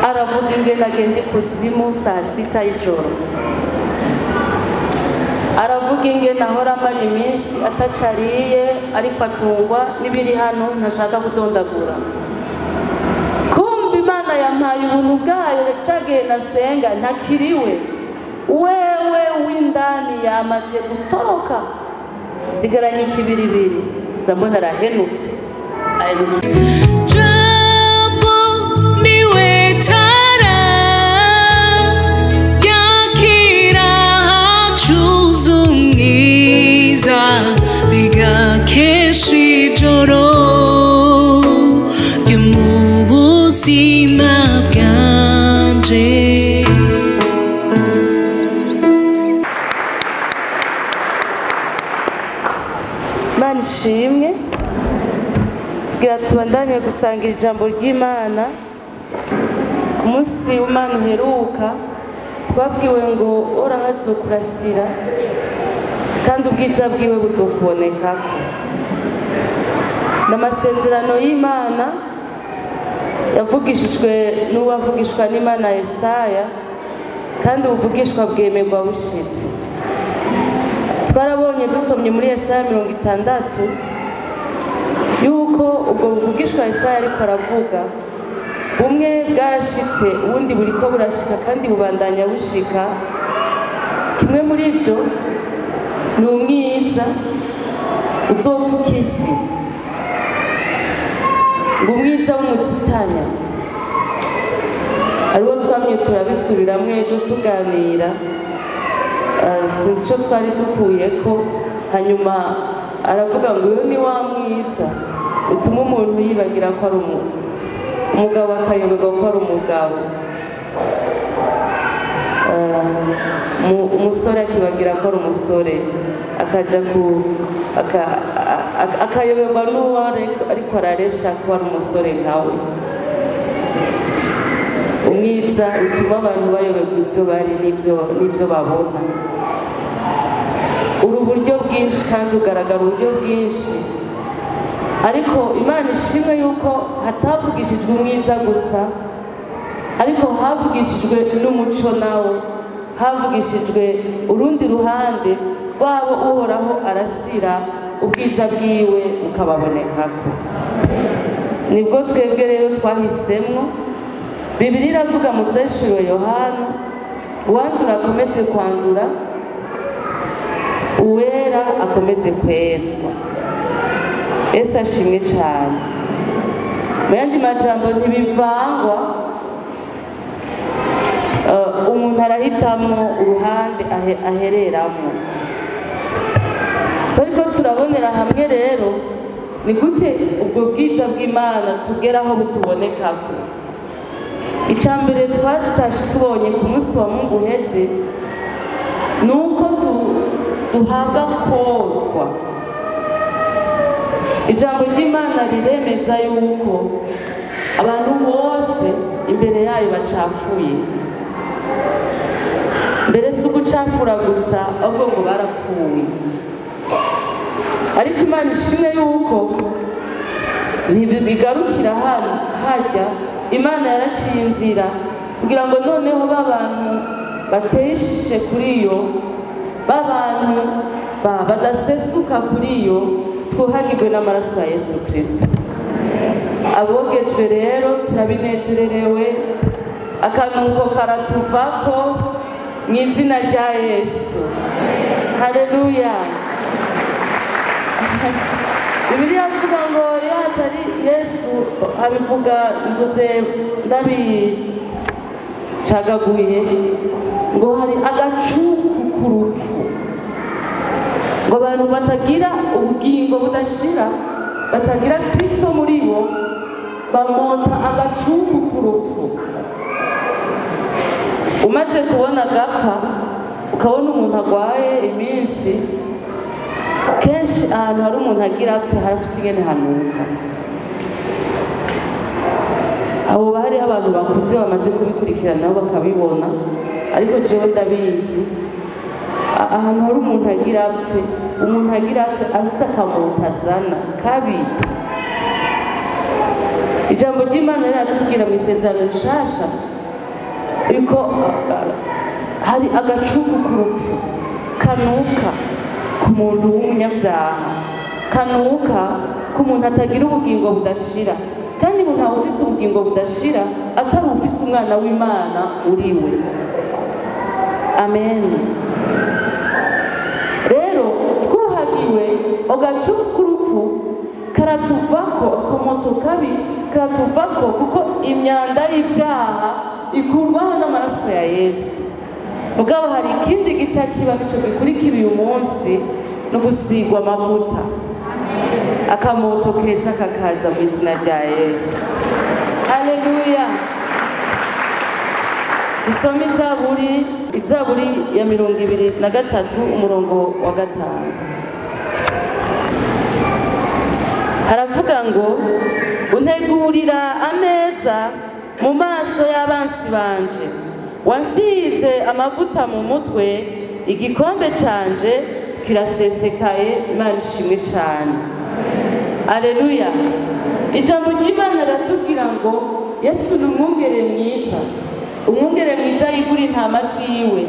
Aravuga ingene agenda ikuzimu saa sita y'ijoro. Aravuga ingene ahora amara iminsi atacariye ariko atungwa n'ibiri hano ntashaka kudondagura. Kumva Imana yampaye ubuntu bwayo cagihe nasenga ntakiriwe. Wewe w'indani yamaze gutoroka. Sigaranye ikibiribiri. Nza mbona arahenutse. Jambo niwe tara yakira hacuze umwiza rigakesha ijoro ryo mu buzima bwanje. Imana ishimwe. Tugira tubandanye gusangira ijambo ry'Imana. Ku munsi w'Imana uheruka twabwiwe ngo Uhoraho azokurasira kandi ubwiza bwiwe buzokubonekako. N'amasezerano y'Imana yavugishijwe n'uwavugishwa n'Imana Yesaya, kandi ubuvugishwa bwemerwa bushitse. Twarabonye dusomye muri Yesaya 60 yuko ubwo buvugishwa Yesaya ariko aravuga bumwe bwarashitse, ubundi buriko burashika kandi bubandanya bushika. Kimwe muri ivyo ni umwiza uzopfuka isi, ngo umwiza w'umuzitanya. Ariwo twamye turabisubiramwo ejo tuganira, sinzi ico twari dukuyeko. Hanyuma aravuga ngo uyu ni wa mwiza utuma umuntu yibagira ko ari umugabo, akayoberwa ko ari umugabo, umusore akibagira ko ari umusore, akaja ku akayoberwa n'uwo ariko araresha ko ari umusore nkawe. Umwiza utuma abantu bayoberwa ibyo bari n'ibyo babona. Uri uburyo bwinshi kandi ugaragara uburyo bwinshi, ariko Imana ishimwe yuko hatavugishijwe umwiza gusa, ariko havugishijwe n'umuco nawo, havugishijwe urundi ruhande rwabo Uhoraho arasira ubwiza bwiwe bukababonekako. Nibwo twebwe rero twahisemwo. Bibiliya iravuga mu vyahishuriwe Yohana, uwandura akomeze kwandura, uwera akomeze kwezwa. Yesu ashimwe cyane. Mu yandi majambo ntibivangwa, umuntu arahitamwo uruhande ahereramo. Turiko turabonera hamwe rero ni gute ubwo bwiza bw'Imana tugeraho butubonekako. Icambere twatashe tubonye ku munsi wa Mungu uheze nuko duhabwa kozwa. Ijambo ry'Imana riremeza yuko abantu bose imbere yayo bacafuye. Mbere si ugucafura gusa, ahubwo ngo barapfuye. Ariko Imana ishimwe yuko ntibigarukira hano harya. Imana yaraciye inzira kugira ngo noneho b'abantu bateye ishishe kuri yo, b'abantu badasesuka kuri yo, twuhagirwe n'amaraso ya Yesu Kristo. Abogejwe rero turabinezererewe, akanuko karatuvako mu izina rya Yesu. Haleluya. Bibiliya ivuga ngo iyo hatari Yesu, abivuga mvuze ndabicagaguye, ngo hari agacuku k'urupfu, ngo abantu batagira ubugingo budashira, batagira Kristo muri bo, bamota agacuku k'urupfu. Umaze kubona agapfa, ukabona umuntu agwaye iminsi, kenshi ahantu hari umuntu agira apfe harafise ingene hanuka. Abo hariho abantu bakuze bamaze kubikurikirana nabo bakabibona, ariko jewe ndabizi. Ahantu hari umuntu agira apfe, umuntu agira apfe afise akamoto azana kabi. Ijambo ry'Imana riratubwira mu isezerano rishasha yuko hari agacuku k'urupfu kanuka ku muntu w'umunyabyaha, kanuka ku muntu atagira ubugingo budashira. Kandi ngo ntawe ufise ubugingo budashira atari ufise umwana w'Imana uri we. Amen. Rero twuhagiwe agacuku k'urupfu karatuvako, akamoto kabi karatuvako, kuko imyanda y'ibyaha ikurwaho n'amaraso ya Yesu. Mugabo hari ikindi gice kiba nico gikurikira uyu munsi, no gusigwa amavuta, akamoto keza kakaza mu izina rya Yesu. Haleluya. Dusome Izaburi ya 23 umurongo wa 5. Haravuga ngo untegurira ameza mu maso y'abansi banje, wansize amavuta mu mutwe, igikombe canje kirasesekaye. Imana ishimwe cyane. Haleluya. Ijambo ry'Imana riratubwira ngo Yesu ni umwungere mwiza, umwungere mwiza yigura intama ziwe.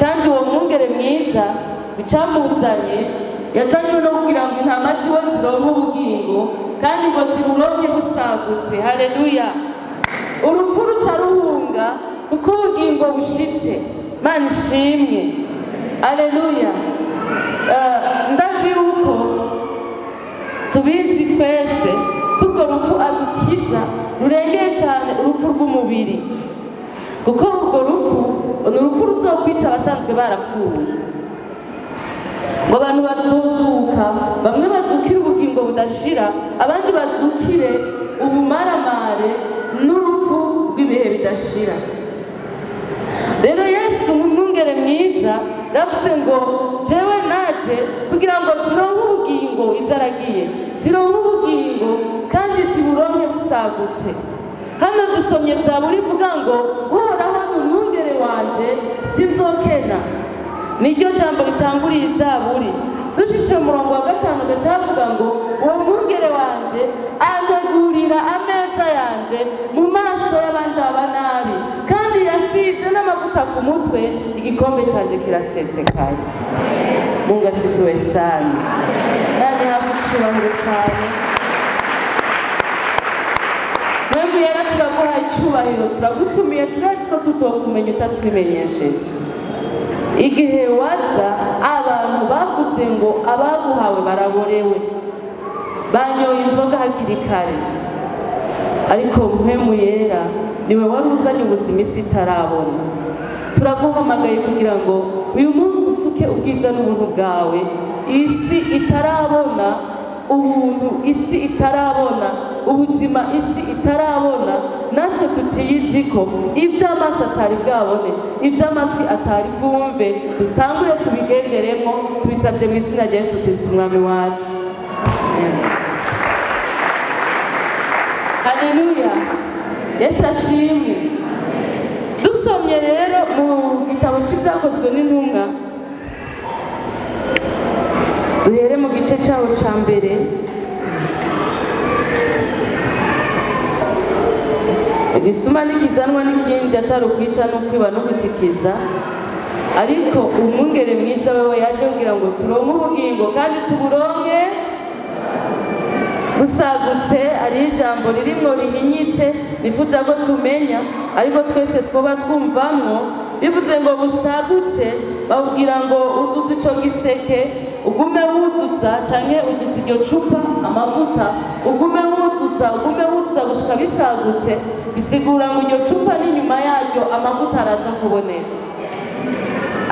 Kandi uwo mwungere mwiza icamuzanye yazanywe no kugira ngo intama ziwe zironke ubugingo, kandi ngo ziburonke busagutse. Haleluya. Urupfu ruca ruhunga kuko ubugingo bushitse. Imana ishimwe. Haleluya. Ndazi yuko tubizi twese ko urwo rupfu adukiza rurengeye cyane urupfu rw'umubiri, kuko urwo rupfu ni urupfu ruzokwica abasanzwe barapfuye. Ngo abantu bazozuka, bamwe bazukire ubugingo budashira, abandi bazukire ubumaramare n'urupfu rw'ibihe bidashira. Rero Yesu nk'umwungere mwiza yavuze ngo jewe naje kugira ngo zironke ubugingo izaragiye, zironke ubugingo kandi ziburonke busagutse. Hano dusomye Zaburi ivuga ngo Uhoraho ni umwungere wanje sinzokena. Niryo jambo ritanguriye Izaburi. Dushitse mu murongo wa 5 gaca havuga ngo uwo mwungere wanje antegurira ameza yanje mu maso y'abandi baba nabi, kandi yasize n'amavuta ku mutwe, igikombe canje kirasesekaye. Mungu asifiwe sana. Nani habwe icubahiro cyane. Mwemwe yera turaguha icubahiro, turagutumiye, turazi ko tutokumenya utatubimenyesheje. Igihe waza abantu bavuze ngo abaguhawe baraborewe, banyoye inzoga hakiri kare, ariko Mpwemu Yera niwe wari uzanye ubuzima isi itarabona. Turaguhamagaye kugira ngo uyu munsi usuke ubwiza n'ubuntu bwawe, isi itarabona ubuntu, isi itarabona ubuzima, isi itarabona, natwe tutiyizi ko iby'amaso atari bwabone, iby'amatwi atari bwumve, dutangure tubigenderemo, tubisabye mu izina rya Yesu Kristo umwami wacu. Haleluya. Yesu ashimwe. Dusomye rero mu gitabo cy'ibyakozwe n'intumwa, duhere mu gice cyawo cya mbere. Igisuma n'ikizanwa n'ikindi atari ukwica no kwiba no gutikiza, ariko umwungere mwiza wewe yaje kugira ngo turonke ubugingo kandi tuburonke busagutse. Ari ijambo ririmo rihinyitse bifuza ko tumenya, ariko twese twoba twumvamwo. Bivuze ngo busagutse, babwira ngo uzuze ico giseke ugume wuzuza, canke uzuze iryo cupa amavuta ugume wuzuza, ugume wuzuza gushika bisagutse. Bisigura ngo iryo cupa n'inyuma yaryo amavuta araza kuboneka.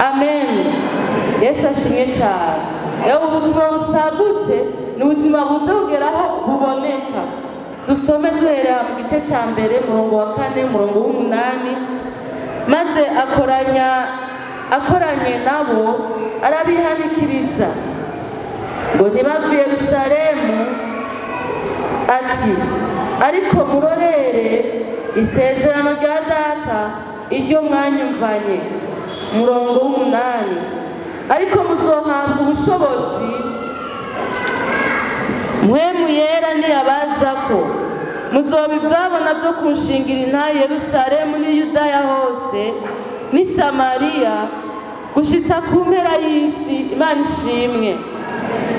Amen. Yesu ashimwe cyane. Rero ubuzima busagutse ni ubuzima buza kugeraho buboneka. Dusome duhera mu gice cya mbere umurongo wa 4 umurongo w'8. Maze akoranye nabo arabihanikiriza ngo ntibave i Yerusalemu, ati ariko murorere isezerano rya data iryo mwanyumvanye. Umurongo w'8, ariko muzohabwa ubushobozi Mpwemu Yera niyabaza ko Muzoba ivyabona vyo kunshingira intahe Yerusalemu n'i Yudaya hose n'i Samariya gushitsa ku mpera y'isi. Imana ishimwe.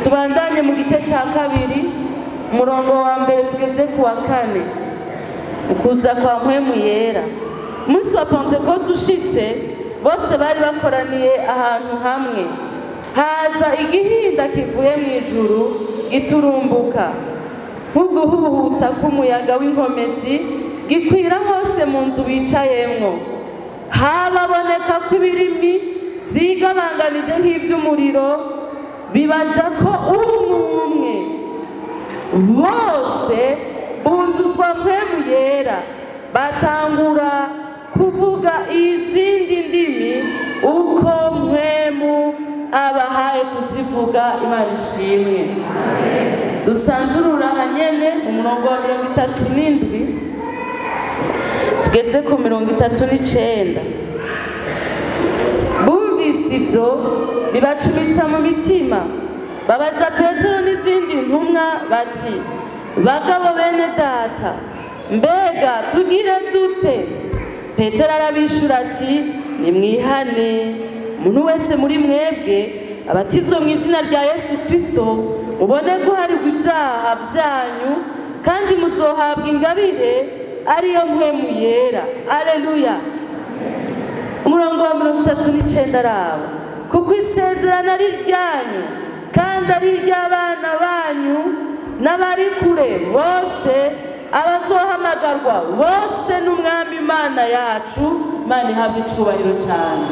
Tubandanye mu gice cya kabiri, umurongo wa mbere tugeze ku wa kane. Ukuza kwa Mpwemu Yera. Umunsi wa Pentekote ushitse, bose bari bakoraniye ahantu hamwe. Haza igihinda kivuye mu ijuru giturumbuka nk'uguhuhuta k'umuyaga w'inkomezi, gikwira hose mu nzu bicayemwo. Hababoneka ko ibirimi vyigabanganije nk'ivy'umuriro, bibajako umwe. Bose buzuzwa Mpwemu Yera, batangura kuvuga izindi ndimi uko Mpwemu abahaye kuzivuga. Imana ishimwe. Dusanzurura hanyene umurongo wa 37 tugeze ku 39. Bumvise ivyo bibacumita mu mitima, babaza Petero n'izindi ntumwa bati: bagabo bene data, mbega tugire dute? Petero arabishura ati: nimwihane, umuntu wese muri mwebwe abatizwe mu izina rya Yesu Kristo, mubone guharirwa ibyaha byanyu, kandi muzohabwa ingabire ariyo Mpwemu Yera. Aleluya. Umurongo wa 39 araba: kuko isezerano ari iryanyu kandi ari iry'abana banyu n'abari kure bose, abazohamagarwa bose n'Umwami Imana yacu. Imana ihabwe icubahiro cyane.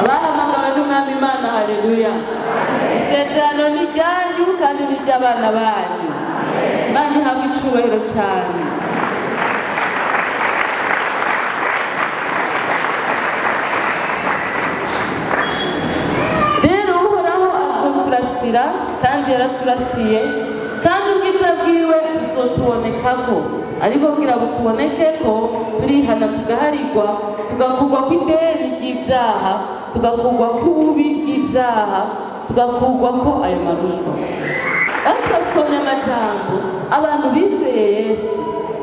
Abahamagawe n'Umwami Imana, haleluya. Isezerano ni iryanyu kandi ni iry'abana banyu. Imana ihabwe icubahiro cyane. Rero Uhoraho azoturasira, kandi yaraturasiye, kandi ubwiza bwiwe buzotubonekako. Ariko kugira butubonekeko, turihana tugaharigwa, tugakurwa kw'ideni ry'ibyaha, tugakurwa k'ububi bw'ibyaha, tugakurwa ko ayo marushwa. Turasomye amajambo abantu bizeye Yesu,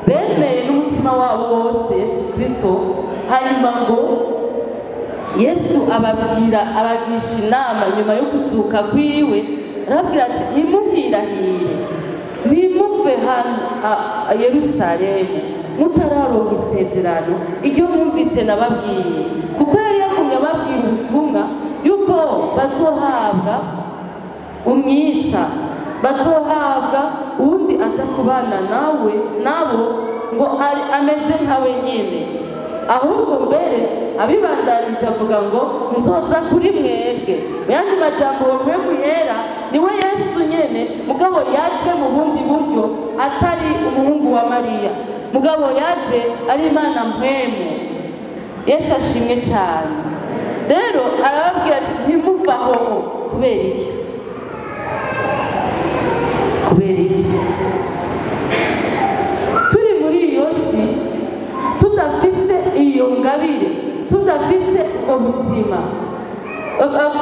bemeye n'umutima wabo wose Yesu Kristo. Hanyuma ngo Yesu ababwira, abagisha inama nyuma yo kuzuka kwiwe, arababwira ati: ntimuhirahire, ntimuve hano Yerusalemu mutararonka isezerano iryo mwumvise nababwiye. Kuko yari yagumye ababwira ubutumwa yuko bazohabwa umwitsa, bazohabwa uwundi aza kubana nawe nabo ngo ameze nkawe nyene. Ahubwo mbere abibandanije avuga ngo nzoza kuri mwebwe. Mu yandi majambo, uwo Mpwemu Yera niwe Yesu nyene, mugabo yaje mu bundi buryo, atari umuhungu wa Mariya, mugabo yaje ari Imana Mpwemu. Yesu ashimwe cyane. Rero arababwira ati: ntimuve aho. Kubera iki? Kubera iki? Turi muri iyo si tudafise iyo ngabire, tudafise ubwo buzima,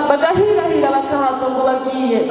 bagahirahira bakahava ngo bagiye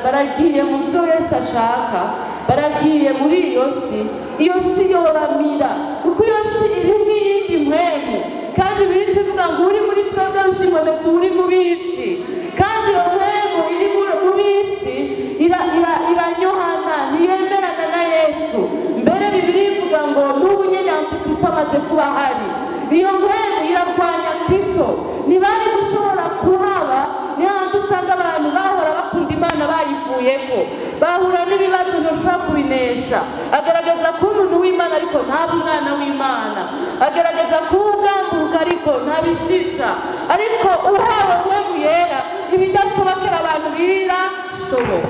baragiye mu byo Yesu ashaka, baragiye muri iyo si. Iyo si yoramira, kuko iyo si irimwo iyindi mpwemu, kandi birica ivuga ngo uri muri twebwe arusha uri mu b'isi. Kandi iyo mpwemu iri mu b'isi iranyohana, ntiyemerana na Yesu. Mbere Bibiliya ivuga ngo n'ubu nyene Antikristo amaze kuba ahari. Iyo mpwemu irarwanya Kristo. Ntibari gushobora kuhaba. Ni hahandi usanga abantu bahora bakunda Imana bayivuyeko, bahura n'ibibazo ntashobora kubinesha. Agaragaza kuba umuntu w'Imana ariko ntabe umwana w'Imana, agaragaza kuba ubwambuka ariko ntabishitsa. Ariko uhawe Mpwemu Yera, ibidashobokera abantu birashoboka.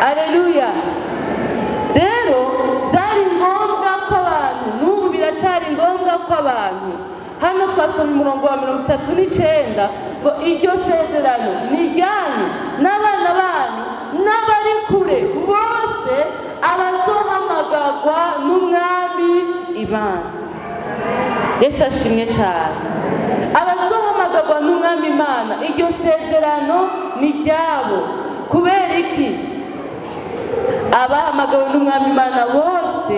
Aleluya. Rero byari ngombwa ko abantu, n'ubu biracyari ngombwa ko abantu, hano twasomye umurongo wa 39 ngo iryo sezerano ni iryanyu n'abana banyu n'abari kure bose, abazohamagarwa n'Umwami Imana. Yesu ashimwe cyane. Abazohamagarwa n'Umwami Imana, iryo sezerano ni iryabo. Kubera iki? Abahamagawe n'Umwami Imana bose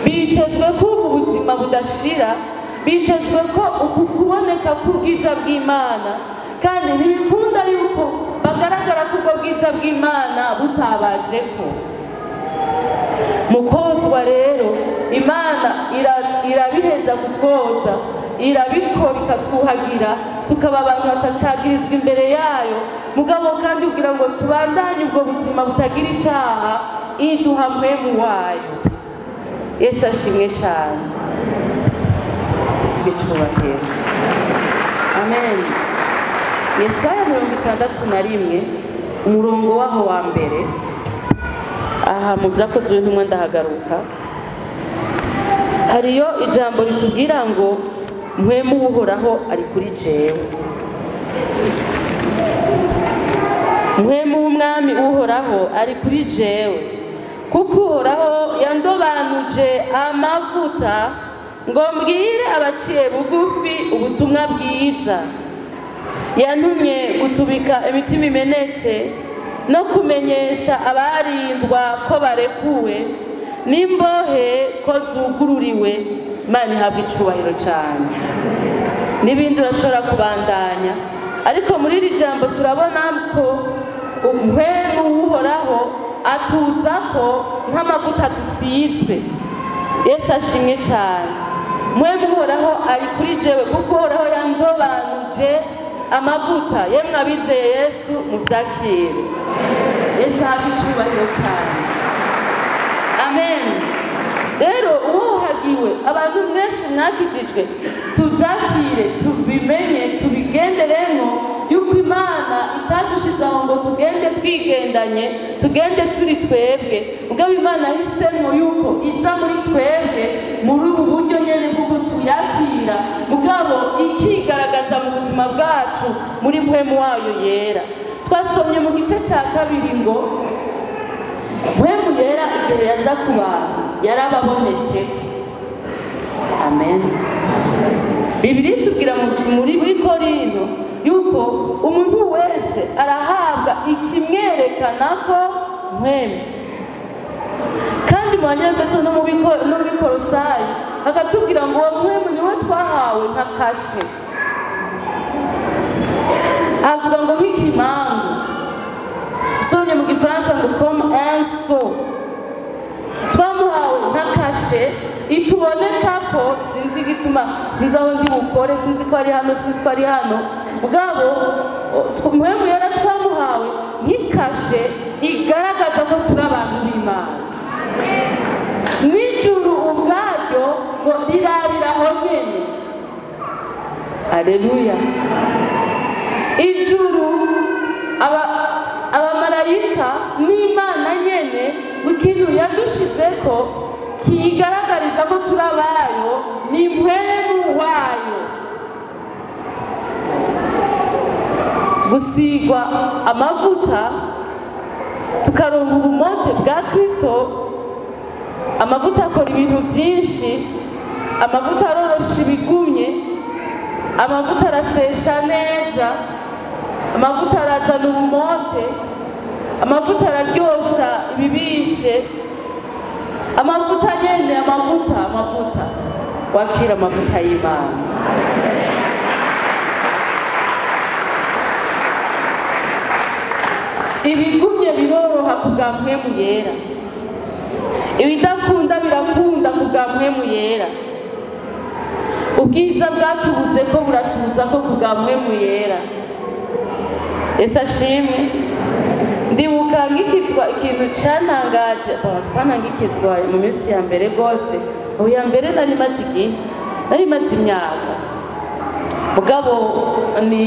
bitezwe ko ubu buzima budashira, bitezwe ko uku kuboneka k'ubwiza bw'Imana, kandi ntibikunda yuko bagaragara ko ubwo bwiza bw'Imana butabajeko. Mu kozwa rero Imana irabiheza kutwoza, irabikora ikatwuhagira, tukaba abantu batacagirizwa imbere yayo. Mugabo kandi kugira ngo tubandanye ubwo buzima butagira icaha, iduha mpwemu wayo. Yesu ashimwe cyane. Icubahiro. Amen. Yesaya 61 umurongo waho wa mbere. Aha mu vyakozwe n'intumwa ndahagaruka. Hariyo ijambo ritubwira ngo mpwemu Uhoraho ari kuri jewe. Mpwemu w'Umwami Uhoraho ari kuri jewe, kuko Uhoraho yandobanuje amavuta ngo mbwire abaciye bugufi ubutumwa bwiza. Yantumye gutubika imitima imenetse no kumenyesha abarindwa ko barekuwe n'imbohe ko zugururiwe. Imana ihabwa icubahiro cyane. N'ibindi urashobora kubandanya, ariko muri iri jambo turabona ko mpwemu Uhoraho atuza ko nk'amavuta dusizwe. Yesu ashimwe cyane. Mpwemu Uhoraho ari kuri jewe, kuko Uhoraho yandobanuje amavuta. Yemwe abizeye Yesu muvyakire. Yesu ahabwe icubahiro cyane. Amen. Rero uwohagiwe, abantu mwese mwakijijwe, tuvyakire, tubimenye, tubigenderemo yuko Imana itadushize aho ngo tugende twigendanye, tugende turi twebwe. Mugabo Imana yahisemo yuko iza muri twebwe muri ubu buryo nyene bw'uko tuyakira, mugabo ikigaragaza mu buzima bwacu muri mpwemu wayo yera. Twasomye mu gice cya kabiri ngo mpwemu yera igihe yaza ku bantu yarababonetse. Amen. Bibiliya itubwira muri Korinto yuko umuntu wese arahabwa ikimwerekana ko mpwemu. Kandi mu Banyefeso no muri Kolosayi akatubwira ngo uwo mpwemu niwe twahawe nka kashe. Avuga ngo nk'ikimangu. Sonye mu Gifaransa ngo comme un sceau. Twamuhawe nka kashe ituboneka ko, sinzi igituma, sinzi aho ndi bukore, sinzi ko ari hano, sinzi ko ari hano. Mugabo mpwemu yera twamuhawe nk'ikashe igaragaza ko turi abantu b'Imana. N'ijuru ubwaryo ngo rirariraho nyene. Haleluya. Ijuru abamarayika n'Imana nyene ikintu yadushizeko kigaragariza ko turi abayo ni mpwemu wayo. Gusigwa amavuta tukaronka ubumote bwa Kristo. Amavuta akora ibintu byinshi. Amavuta arorosha ibigumye, amavuta arasesha neza, amavuta arazana ubumote, amavuta araryosha ibibishe, amavuta nyene, amavuta, amavuta. Wakira amavuta y'Imana. Ibigumye biroroha kubwa mpwemu yera, ibidakunda birakunda kubwa mpwemu yera. Ubwiza bwatubuze ko buratuza ko kubwa mpwemu yera. Yesu ashimwe. Ndibuka ngikizwa ikintu cantangaje, ngikizwa mu minsi ya mbere gose. Ubu ya mbere nari maze igihe, nari maze imyaka. Mugabo ni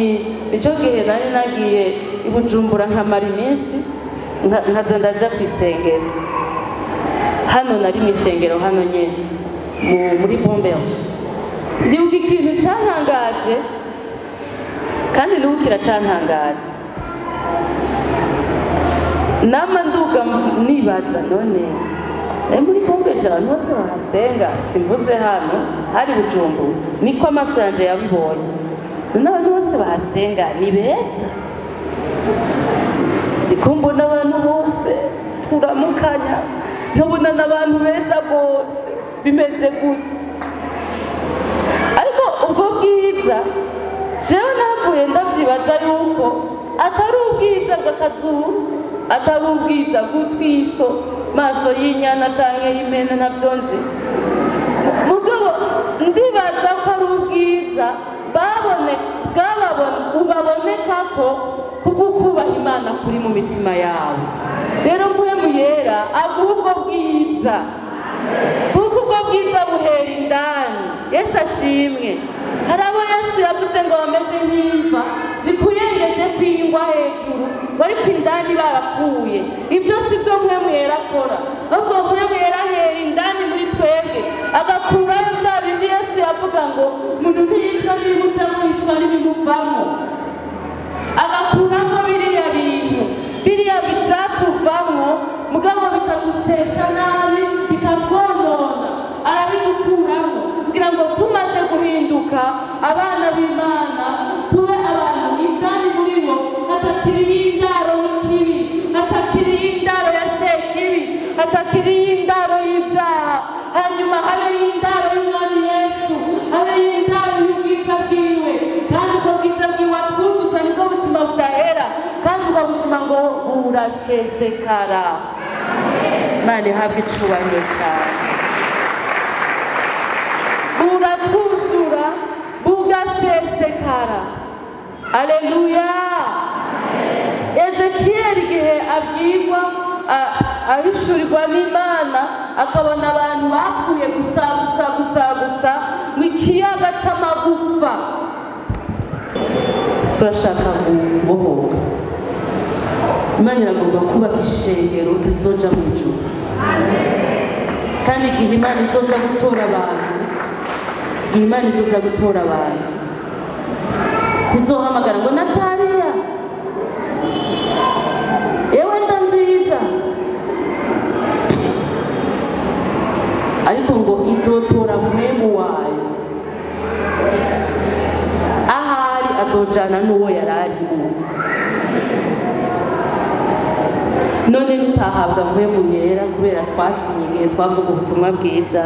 nico gihe nari nagiye i Bujumbura nkamara iminsi, nkaza ndaja kw'isengero. Hano nari mw'ishengero hano nyene muri Bomberge. Ndibuka ikintu cantangaje kandi n'ubu kiracantangaza. Nama nduga nibaza none muri Bomberge abantu bose bahasenga, simvuze hano hari Bujumbura, niko amaso yanje yabibonye. None abantu bose bahasenga ni beza. Ndiko mbona abantu bose turamukanya, nkabona n'abantu beza bose, bimeze gute? Ariko ubwo bwiza jewe navuye ndavyibaza yuko atari ubwiza bw'akazuru, atari ubwiza bw'utwiso maso y'inyana canke y'impene, navyo nzi. Mugabo ndibaza ko ari ubwiza bubabonekako kubwo kubaha Imana kuri mu mitima yawe. Rero Mpwemu Yera aguha ubwo bwiza, kuko ubwo bwiza buhera indani. Yesu ashimwe. Hari abo Yesu yavuze ngo bameze nk'imva zikuyengeje kwingwa hejuru, bariko indani barapfuye. Ivyo si vyo Mpwemu Yera akora, ahubwo Mpwemu Yera ahera indani muri twebwe, agakurayo vya bindi Yesu yavuga ngo umuntu ntiyicwa n'ibimujamwo, yicwa n'ibimuvamwo. Agakuramo biriya bintu, biriya bivyatuvamwo, mugabo bikadusesha nabi, bikatwonona, arabidukuramo kugira ngo tumaze guhinduka abana b'Imana, tube abantu indani muri bo hatakiriyo indaro y'ikibi, hatakiriyo indaro ya sekibi, hatakiriyo indaro y'ivyaha, hanyuma habeyo indaro y'Umwami Yesu, habeyo indaro y'ubwiza bwiwe. Kandi ubwo bwiza bwiwe atwuzuza nibwo buzima budahera, kandi ubwo buzima ngo burasesekara. Imana ihabwe icubahiro cyane. Buratwuzura bugasesekara. Aleluya. Ezekiyeli igihe abwirwa ahishurirwa n'Imana, akabona abantu bapfuye gusa gusa gusa gusa mu kiyaga c'amagufa. Turashaka kubohoka. Imana iragomba kubaka ishengero rizoja mu ijuru. Kandi igihe Imana izoza gutora abantu, igihe Imana izoza gutora abantu, ntizohamagara ngo Nataliya, yewe nda nziza, ariko ngo izotora Mpwemu wayo. Ahari azojana n'uwo yari arimo. None nutahabwa Mpwemu Yera kubera twavyiye igihe twavuga ubutumwa bwiza,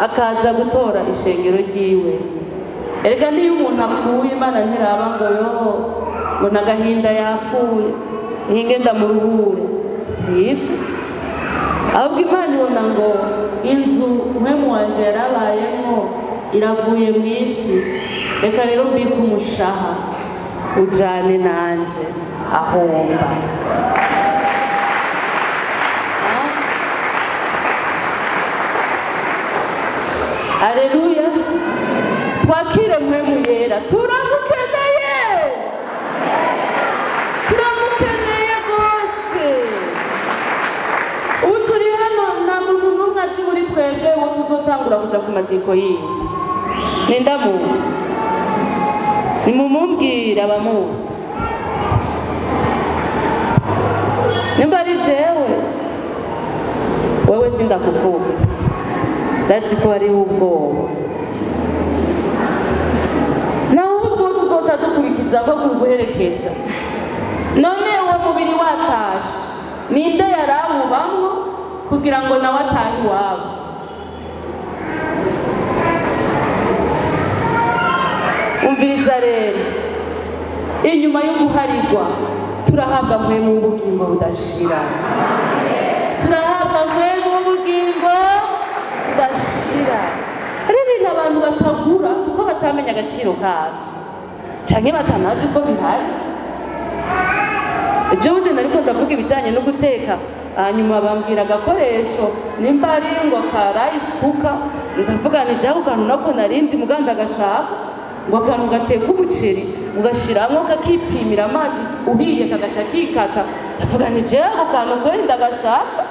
akaza gutora ishengero ryiwe. Erega niyo umuntu apfuye, Imana ntiraba ngo yo ngo nagahinda yapfuye, nkinge ndamuruhure, sivyo? Ahubwo Imana ibona ngo inzu Mpwemu wanje yarabayemwo iravuye mu isi, reka rero mbike umushaha ujane nanje ahomba. Aleluya. Twakire Mpwemu Yera, turamukeneye, turamukeneye rwose. Ubu turi hano nta muntu n'umwe azi muri twebwe uwo tuzotangura kuja ku maziko yiwe. Nindamuzi, nimumumbwire abamuzi. Nimba ari jewe, wewe sindakuvuga, ndazi ko hariho ubwoba. Naho uwo tuzoca dukurikiza ko kuguherekeza. None uwo mubiri watashe, ninde yarawubamwo kugira ngo nawe atahe iwabo? Umviriza rero, inyuma yo guharigwa turahabwa Mpwemu w'ubugingo budashira. Turahabwa Mpwemu w'ubugingo budashira. Hari ibintu abantu batagura kuko batamenya agaciro kavyo, canke batanazi ko bihari. Ejo bundi nariko ndavuga ibijanye no guteka, hanyuma bambwira agakoresho nimba ari ngo ka rice cooker, ndavuga nti jaho kantu nako narinzi muganda agashaka, ngo akantu gateka umuceri ugashiramwo kakipimira amazi uhiye kagaca kikata. Ndavuga nti jewe ako kantu kweri ndagashaka,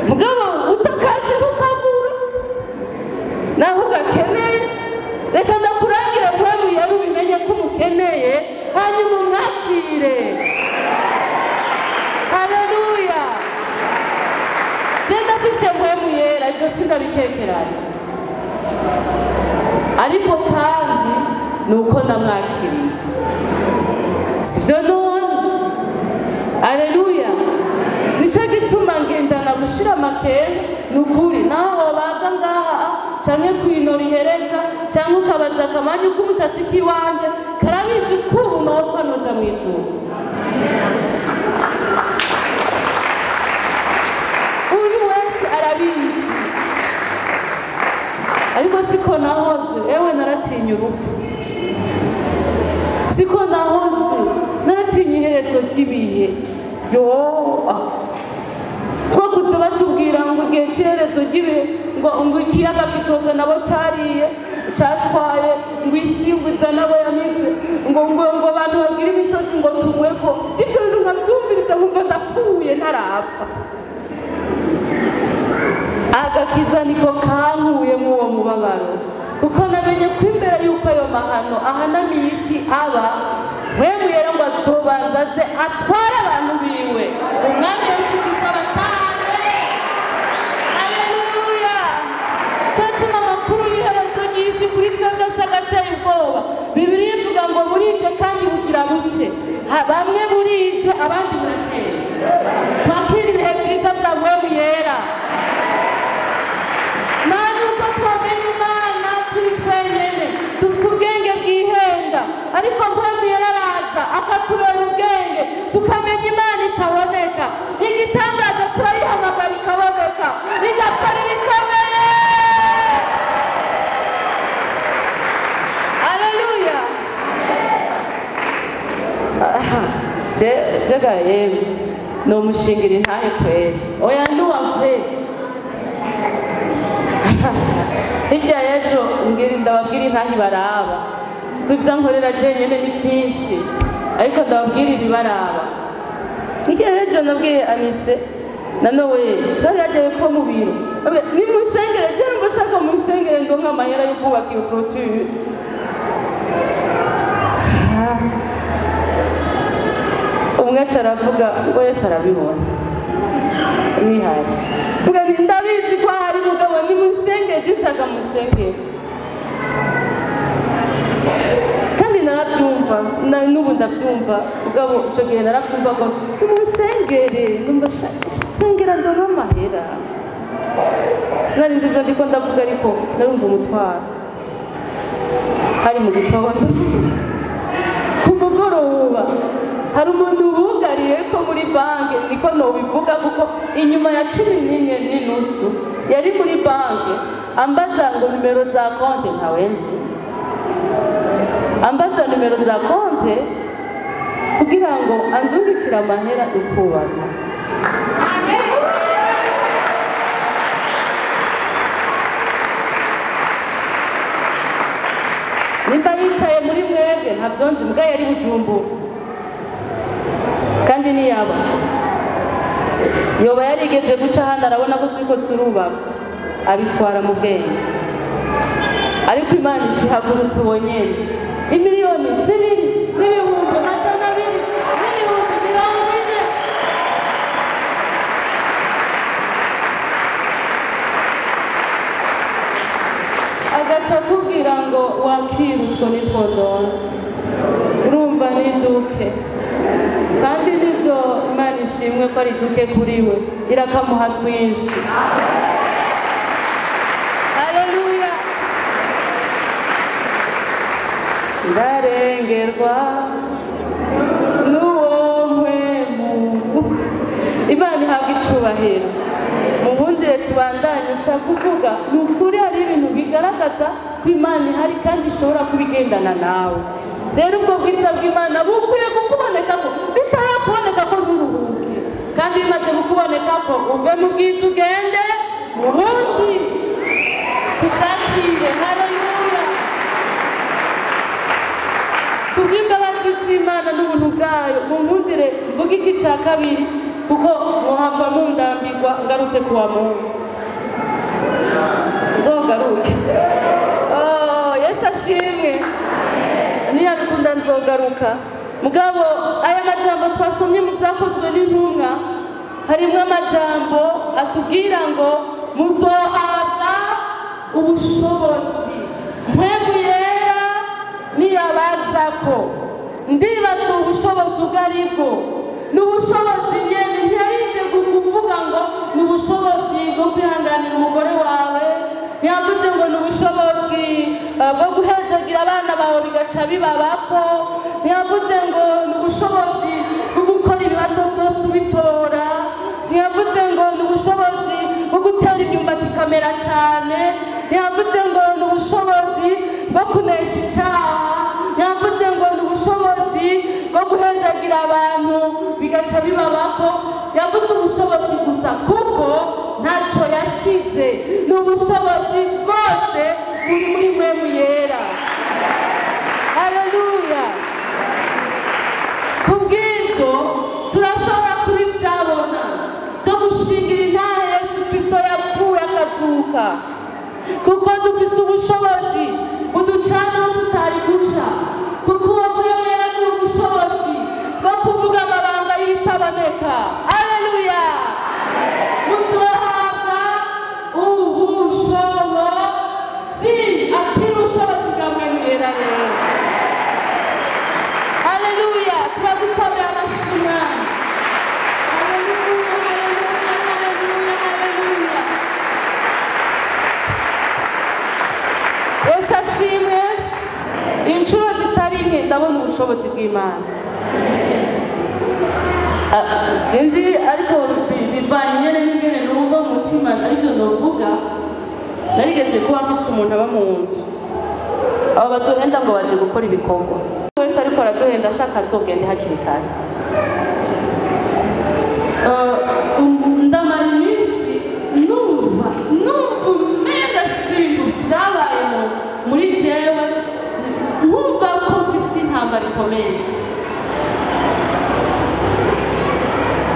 mugabo utakazi ntukagura naho ugakeneye. Reka ndakurangire Mpwemu Yera ubimenye ko umukeneye, hanyuma umwakire. Haleluya. Je ndafise Mpwemu Yera, ivyo sindabikekeranya, ariko kandi nuko ndamwakiriye, sivyo none? Aleluya. Nico gituma ngendana gushira amakenga. Nukuri naho wobaga ngaha canke kwino rihereza canke ukabaza akamanyu k'umushatsi k'iwanje, karabizi ko ubu nopfa noja mw'ijuru. Uyu wese arabizi, ariko siko nahoze. Ewe naratinya urupfu, siko nahoze, naratinya iherezo ry'ibihe. Yo, twakuze batubwira ngo igihe cy'iherezo ry'ibihe ngo ikiyaga kitoza nabo cyariye cyatwaye, ngo isi ngo iza nabo yamitse, ngo ngo ngo abantu babwira imisozi ngo tumweko. Ibyo bintu nkabyumviriza nkumva ndapfuye ntarapfa. Agakiza niko kankuye mw'uwo mubabaro, kuko namenye ko imbere y'uko ayo mahano ahanamiye isi aba, Mpwemu Yera ngo azobanza aze atware abantu biwe. Umwami Yesu Kristo abatware. Haleluya. Cyatuma amakuru y'iherezo ry'isi kuri twebwe asa agateye ubwoba. Bibiliya ivuga ngo burije kandi bugira buce. Bamwe burije abandi burakeye. Twakira ibihe byiza bya Mpwemu Yera. Nta nuko twamenya Imana turi twenyene, dufite ubwenge bwihenda, ariko Mpwemu Yera araza akatubera ubwenge, tukamenya Imana itaboneka. Igitangaza turayihamagara ikaboneka, igakora ibikomeye. Haleluya. Jega yewe nomushingira intahe kweri. Oya nduwamve. Hirya y'ejo mbwira ndababwira intahe ibaraba, ko ibyo nkorera jenyine ni byinshi, ariko ndababwira ibibaraba. Hirya y'ejo nabwiye Anise na Noel, twari yagiye epfo mu biro, nimusengere je ngo shaka musengere ndonka amahera yo kubaka iyo clôture. Umwe aca aravuga ngo Yesu arabibona nihari. Mbwa nti ndabizi ko hari mugabo, nimusengere je shaka musengere. Kandi narabyumva, n'ubu ndabyumva, mugabo ico gihe narabyumva ngo nimusengere, ndumva sengera ndonka amahera. Sinari nzi ivyo ndiko ndavuga, ariko narumva umutwaro. Hari mu gitondo ku mugoroba hari umuntu bugariye ko muri banki, niko nobivuga kuko inyuma ya 11:15 yari muri banki, ambaza ngo nimero za konte ntawe nzi, ambaza nimero za konte kugira ngo andungikire amahera ukubaka. Nimba yicaye muri mwebwe ntavyo nzi, muga yari Bujumbura kandi niyaba yoba yarigeze guca hano arabona ko turiko turubaka, abitwara mu bwenge. Ariko Imana icihagurutse uwo nyene, imiliyoni 2 n'ibihumbi 240,000 n'ibihumbi 40. Agaca akubwira ngo wakira utwo nitwo ndonse, urumva ni duke. Kandi nivyo Imana ishimwe ko ari duke kuri we, irakamuha twinshi. Haleluya. Ndarengerwa n'uwo mpwemu. Imana ihabwa icubahiro. Munkundire tubandanye, nshaka kuvuga ni ukuri hari ibintu bigaragaza ko Imana ihari kandi ishobora kubigendana nawe. Rero ubwo bwiza bw'Imana bukwiye kukubonekako, bitarakuboneka ko nturuhuke, kandi bimaze kukubonekako uve mu bwiza ugende mu bundi, tubyakire. Haleluya. Kubw'imbabazi z'Imana n'ubuntu bwayo, munkundire mvuge iki cya kabiri, kuko muhava mundambirwa ngarutse kuwa Mungu. Nzogaruke. Oh, Yesu ashimwe. Niyabikunda nzogaruka. Mugabo aya majambo twasomye mu byakozwe n'intumwa, harimwo amajambo atubwira ngo muzohabwa ubushobozi Mpwemu Yera niyabazako. Ndibaza ubushobozi ubwo aribwo. Ni ubushobozi nyene, ntiyarinze kuvuga ngo ni ubushobozi bwo kwihanganira umugore wawe, ntiyavuze ngo ni ubushobozi bwo guhezagira abana bawe bigaca bibabako, ntiyavuze ngo ni ubushobozi bwo gukora ibibazo byose ubitora, ntiyavuze ngo ni ubushobozi bwo gutera imyumbati ikamera cyane, ntiyavuze ngo ni ubushobozi bwo kunesha icyaha, ntiyavuze ngo ni ubushobozi bwo guhezagira abantu bigaca bibabako. Yavuze ubushobozi gusa kuko ntacyo yasize. Ni ubushobozi bwose buri muri Mpwemu Yera. Haleluya. Kubw'ibyo turashobora kubibyabona byo gushingira intahe Yesu Kristo yapfuye akazuka, kuko dufise ubushobozi buducana aho tutari guca, kuko uwo Mpwemu Yera ni ubushobozi bwo kuvuga amabanga y'ibitaboneka. Haleluya. Muzohabwa ubushobozi, akiri ubushobozi bwa Mpwemu Yera rero. Haleluya. Turagukomera amashyi Mwami. Haleluya, haleluya, haleluya, haleluya. Yesu ashimwe. Inshuro zitari nke ndabona ubushobozi bw'Imana. Sinzi ariko bivanye nyene n'ingene numva mu mutima aribyo novuga. Narigeze kuba mfise umuntu aba mu nzu, abo baduhenda ngo baje gukora ibikorwa, wese ariko araduhenda ashaka azogende hakiri kare. Ndamara iminsi numva umenga sinzi ibintu byabaye muri jewe, nkumva ko mfise intambara ikomeye.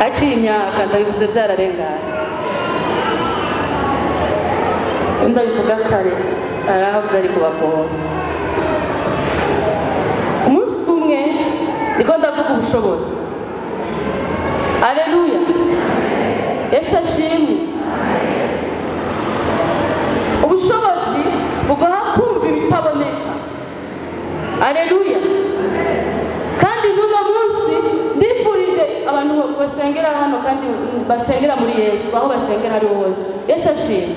Aciye imyaka ndabivuze byararenganye, ndabivuga kare arahavuze ari kubagora. Umunsi umwe niko ndavuga ubushobozi. Haleluya. Yesu ashimwe. Ubushobozi buguha kumva ibitaboneka. Haleluya. Kandi n'uno munsi ndifurije abantu basengera hano kandi basengera muri Yesu, aho basengera ari hose. Yesu ashimwe.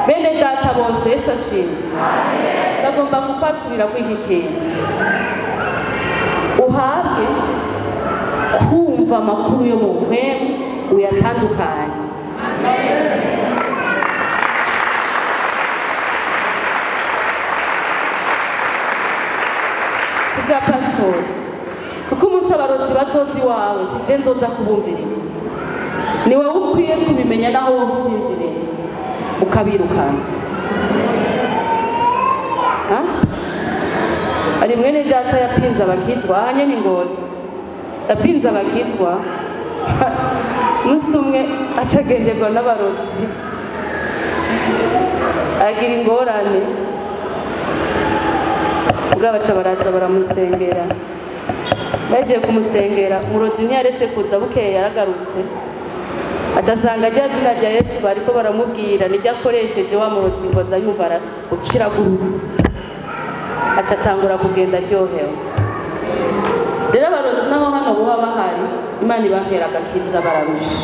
Bene data bose Yesu ashimwe. Ndagomba gukwaturira kuri iki kintu, uhabwe kumva amakuru yo mu mpwemu uyatandukanye. Si bya pasitori, kuko umunsi abarotsi bazoza iwawe si je nzoza kubumviriza, ni wowe ukwiye kubimenya naho wowe usinziriye ukabirukana. Ari mwene data yapinze abakizwa ahanye n'ingozi, yapinze abakizwa umunsi umwe acagenderwa n'abarotsi agira ingorane, ubwo abaca baraza baramusengera. Bagiye kumusengera, umurozi ntiyaretse kuza, bukeye yaragarutse aca asanga rya zina rya Yesu bariko baramubwira niryo akoresheje wa murozi ngo aza yumva ukiragurutse, aca atangura kugenda aryohewe. Rero abarozi naho hano boba bahari, Imana ibahera agakiza bararusha,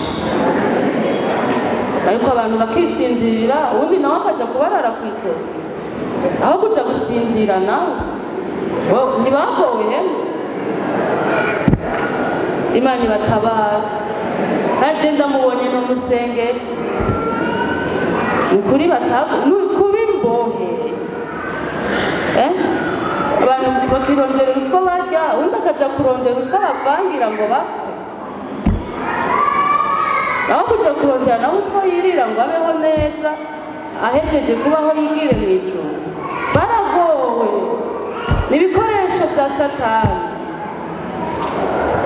ariko abantu bakisinzirira, ubundi nawe akaja kubarara kw'izosi aho kuja gusinzira nawe ntibagowe hemwe. Imana ibatabara. Naje ndamubonye no musenge ukuri batago kuba imbohe. Abantu bakirondera utwo barya, undi akaja kurondera utwo bavangira ngo bapfe, aho kuja kurondera nawe utwo yirira ngo abeho neza, ahejeje kubaho yigire mu ijuru. Baragowe, ni ibikoresho bya Satani.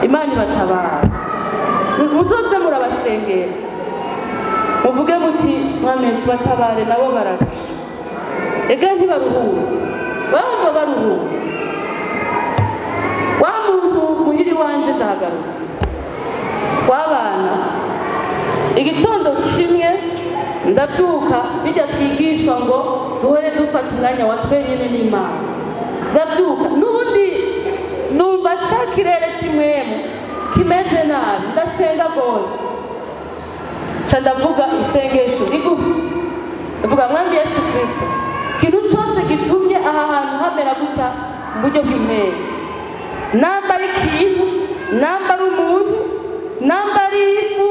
Imana ibatabara. Muzoze murabasengera, muvuge muti Mwami Yesu batabare, nabo bararusha. Ega ntibaruhutse, bumva baruhutse. Wa muntu muhiri wanje ndahagarutse, twabana igitondo kimwe ndabyuka, bijya twigishwa ngo duhore dufata umwanya wa twenyine n'Imana. Ndabyuka n'ubundi numva ca kirere kimwemu, kimeze nabi, ndasenga rwose. Nca ndavuga isengesho rigufi, ndavuga Mwami Yesu Kristo, ikintu cyose gitumye aha hantu hamera gutya mu buryo bw'impera, namba ari ikintu, namba ari umuntu, namba ari ivu,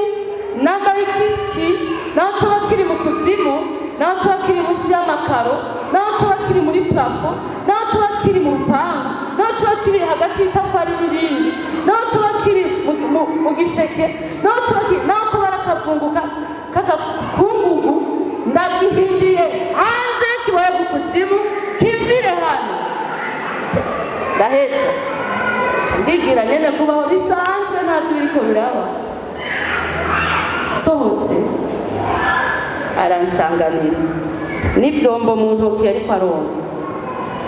namba ari igiti, naho coba kiri mu kuzimu, naho coba kiri munsi y'amakaro, naho coba kiri muri plafo, naho coba kiri mu rupangu, naho coba kiri hagati y'itafari n'irindi, naho coba kiri mu giseke, naho coba kiri, naho kuba ari akavunguka k'agakungugu, ndagihindiye hanze kibaye mu kuzimu, kimvire hano. Ndaheza ndigira nyene kubaho bisanzwe, ntazi ibiriko biraba. Sohotse aransanganira n'ivyombo mu ntoki ariko aronza,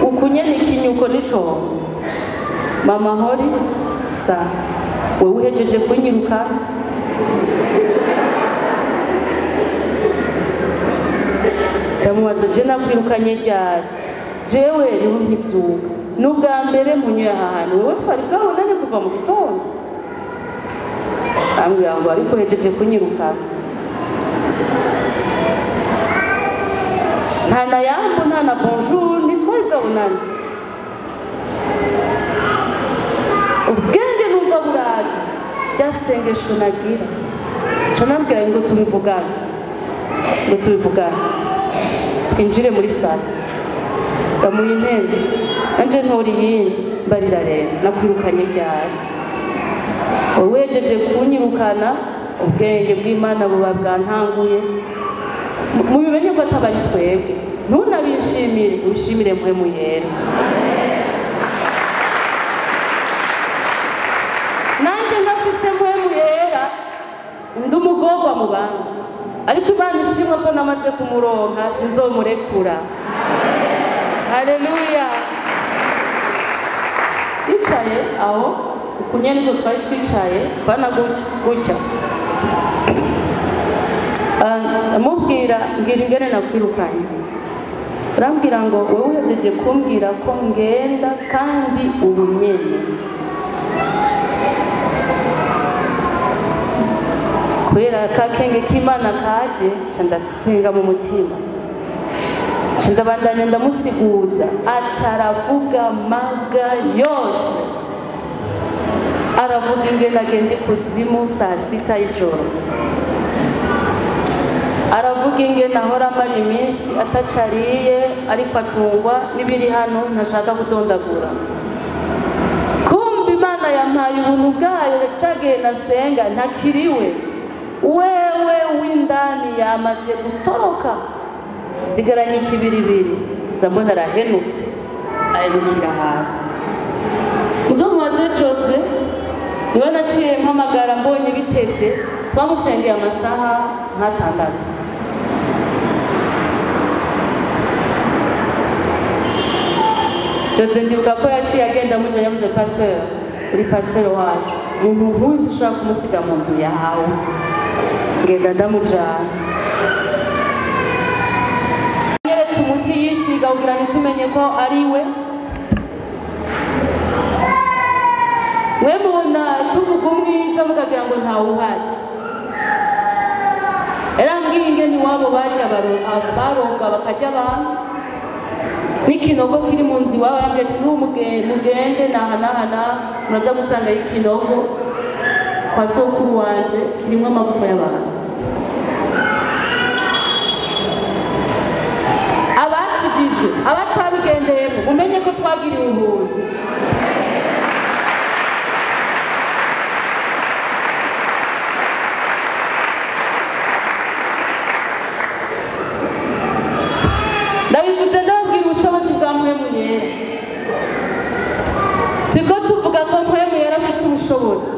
uku nyene ikinyuko n'icombo. Mama hori sa wewe uhejeje kunyiruka? Ndamubaza je nakwirukanye ryari? Jewe niho nkivyuka, n'ubwa mbere mpunyuye aha hantu, wewe twari bwabonane kuva mu gitondo. Ambwira ngo ariko uhejeje kunyirukana. Nta na yambu, nta na bonjour, ntitwari bwabonane. Ubwenge numva buraje, rya sengesho nagira nca nabwira ngo tubivugane, ngo tubivugane, twinjire muri salo. Ndamuha intebe, nanje ntora iyindi, mbarira rero nakwirukanye ryari? Wowe uhejeje kunyirukana, ubwenge bw'Imana buba bwantanguye. Mubimenye ko ataba ari twebwe, ntunabishimire, ubishimire Mpwemu Yera. Nanje ndafise Mpwemu Yera, ndi umugorwa mu bandi, ariko Imana ishimwe ko namaze kumuronka, sinzomurekura. Haleluya. Yicaye aho ukunye niko twari twicaye, bana gutya. Amubwira mbwira ingene nakwirukanye. Arambwira ngo wewe uhejeje kumbwira ko ngenda kandi ubu nyene. Kubera ka kenge k'Imana kaje, nca ndasenga mu mutima, nca ndabandanya ndamusiguza, aca aravuga maga yose, aravuga ingene agenda ikuzimu saa sita y'ijoro, aravuga ingene ahora amara iminsi atacariye ariko atungwa n'ibiri hano ntashaka gutondagura. Kumbe Imana yampaye ubuntu bwayo, cagihe nasenga ntakiriwe, wewe w'indani yamaze gutoroka, sigaranye ikibiribiri, nza mbona arahenutse, ahenukira hasi. Muzo mubaze Jose, niwe naciye mpamagara mbonye bitevye, twamusengeye amasaha nk'atandatu. Jose ndibuka ko yaciye agenda mujanye, yavuze pasteur, uri pasteur wacu, umuntu nk'uyu ushobora kumusiga mu nzu yawe. Ngenda ndamujana, yeretse umuti yisiga kugira ntitumenye ko ari we. Mwe mubona tuvuga umwiza mukagira ngo ntawuhari. Yarambwiye ingene iwabo barya baronga bakarya abantu, n'ikinogo kiri mu nzu iwabo. Yarambwiye ati n'ubu mugende naha naha naha, muraza gusangayo ikinogo kwa sokuru wanje kirimwo amagufa y'abantu. Abakijijwe, abatabigendeyemo, mumenye ko twagiriwe ubuntu. Ndabivuze ndababwira ubushobozi bwa Mpwemu Yera. Turiko tuvuga ko Mpwemu Yera afise ubushobozi,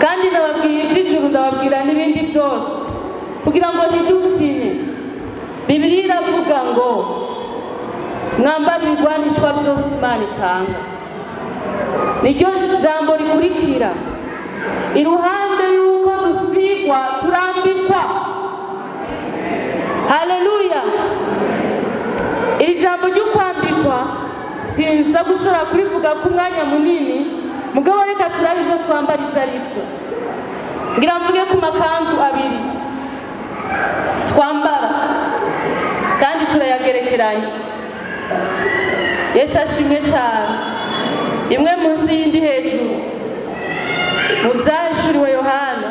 kandi ndababwiye ivy'ijuru, ndababwira n'ibindi vyose kugira ngo ntidufyine. Bibiliya iravuga ngo mwambare ibigwanishwa vyose Imana itanga. Niryo jambo rikurikira, iruhande y'uko dusigwa turambikwa. Haleluya. Iri jambo ryo kwambikwa sinza gushobora kurivuga ku mwanya munini, Mugabo reka turabe ivyo twambara ivyo ari vyo. Ngira mvuge ku makanzu abiri twambara kandi turayagerekeranya. Yesu ashimwe cyane. Imwe munsi y'indi hejuru. Mu vyahishuriwe Yohana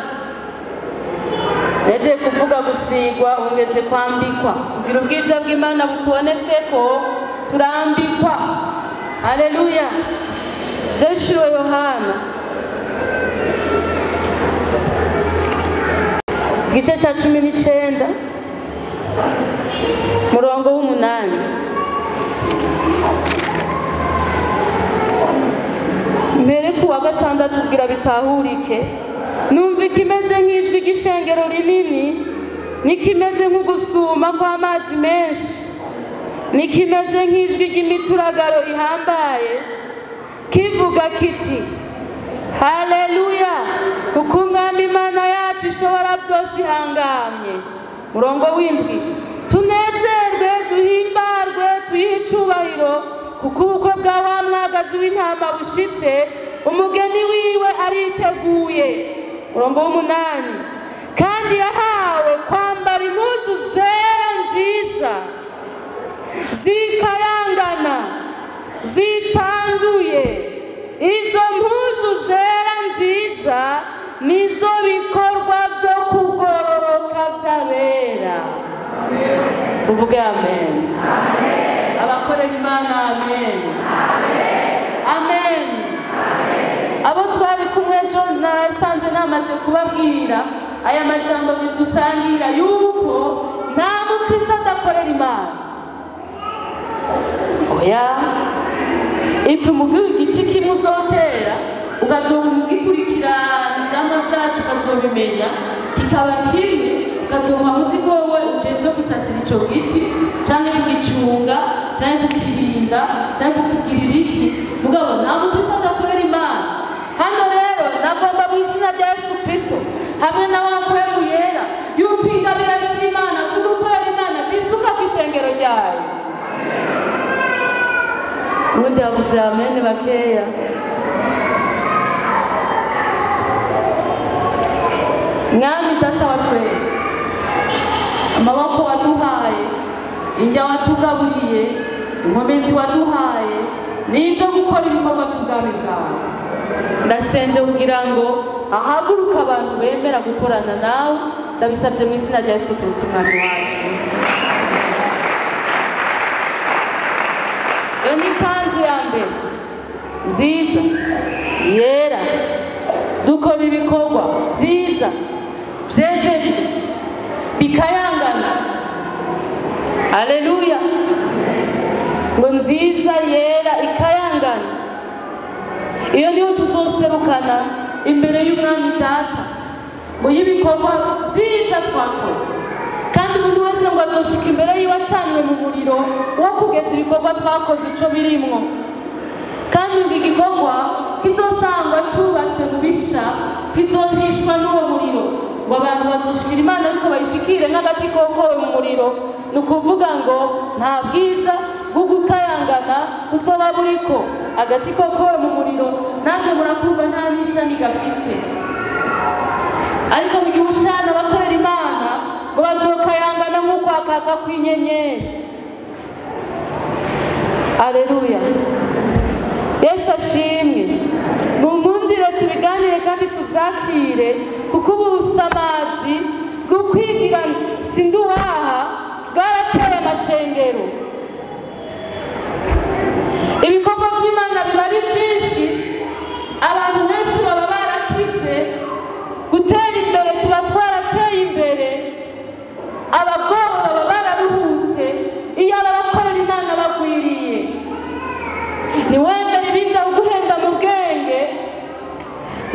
yagiye kuvuga gusigwa ungeze kwambikwa, kugira ubwiza bw'Imana butubonekeko turambikwa. Haleluya. Vyahishuriwe Yohana igice cya 19 murongo w'8. Mbere ku wa gatandatu kugira bitahurike, numva ikimeze nk'ijwi ry'ishengero rinini, n'ikimeze nk'ugusuma kw'amazi menshi, n'ikimeze nk'ijwi ry'imituragaro ihambaye, kivuga kiti: Haleluya, kuko Umwami Imana yacu ishobora byose ihangamye. Murongo w'indwi: tunezerwe, duhimbarwe, tuyihe icubahiro, kuko ubukwe bwa wa mwagazi w'intama bushitse, umugeni wiwe ariteguye. Murongo w'umunani: kandi yahawe kwambara impuzu zera nziza, zikayangana, zitanduye. Izo mpuzu zera nziza nizo bikorwa vyo kugororoka vy'abera. Tuvuge amen. Abakorera Imana amen. Amen. Abo twari kumwe ejo nasanze namaze kubabwira aya majambo bidusangira yuko nta mukristo adakorera Imana. Oya, ipfa umugi igiti kimwe uzotera ukazogikurikirana ivyamwa vyacu ukazobimenya, kikaba kimwe ukazoba uzi ko wowe ujejwe gusasira ico giti canke kugicunga canke kukirinda canke kukigirira iki. Mugabo nta mukristo adakorera Imana. Hano rero nagomba mu izina rya Yesu Kristo hamwe na wa mpwemu yera yuko ingabire z'Imana tugukorera Imana zisuka kw'ishengero ryayo. Ubundi yavuze amen bakeya. Mwami Data wa twese, amaboko waduhaye, indya watugaburiye, inkomezi waduhaye, n'ibyo gukora ibikorwa by'ubwami bwawe. Ndasenze kugira ngo ahaguruke abantu bemera gukorana nawe, ndabisabye mu izina rya Yesu Kristo Umwami wacu. Iyo ni ikanzu ya mbere nziza yera. Dukora ibikorwa vyiza vyejejwe bikayangana. Haleluya. Ngo nziza yera ikayangana, iyo niyo tuzoserukana imbere y'Umwami Data ngo y'ibikorwa vyiza twakoze. Kandi umuntu wese ngo azoshika imbere yiwe acanywe mu muriro wo kugeza ibikorwa twakoze ico birimwo. Kandi ngo igikorwa kizosangwa cubatswe mu bisha kizohishwa n'uwo muriro, ngo abantu bazoshikira Imana ariko bayishikire nk'agati kokowe mu muriro. Ni ukuvuga ngo nta bwiza bwo gukayangana buzoba buriko. Agati kokowe mu muriro namwe murakumva nta n'ishami gafise. Ariko mu gihe ushana abakorera Imana ngo bazokayangana nk'ukwakaka kw'inyenyeri. Aleluya. Yesu ashimwe. Munkundire tubiganire kandi tuvyakire, kuko ubu busamazi bwo kwigira sinduwaha bwarateye amashengero. Ibikorwa vy'Imana biba ari vyinshi, abantu benshi baba barakize, gutera imbere tuba twarateye imbere, abagore baba bararuhutse, iyo abakorera Imana bagwiriye. Niwemere ibiza kuguhenda mu bwenge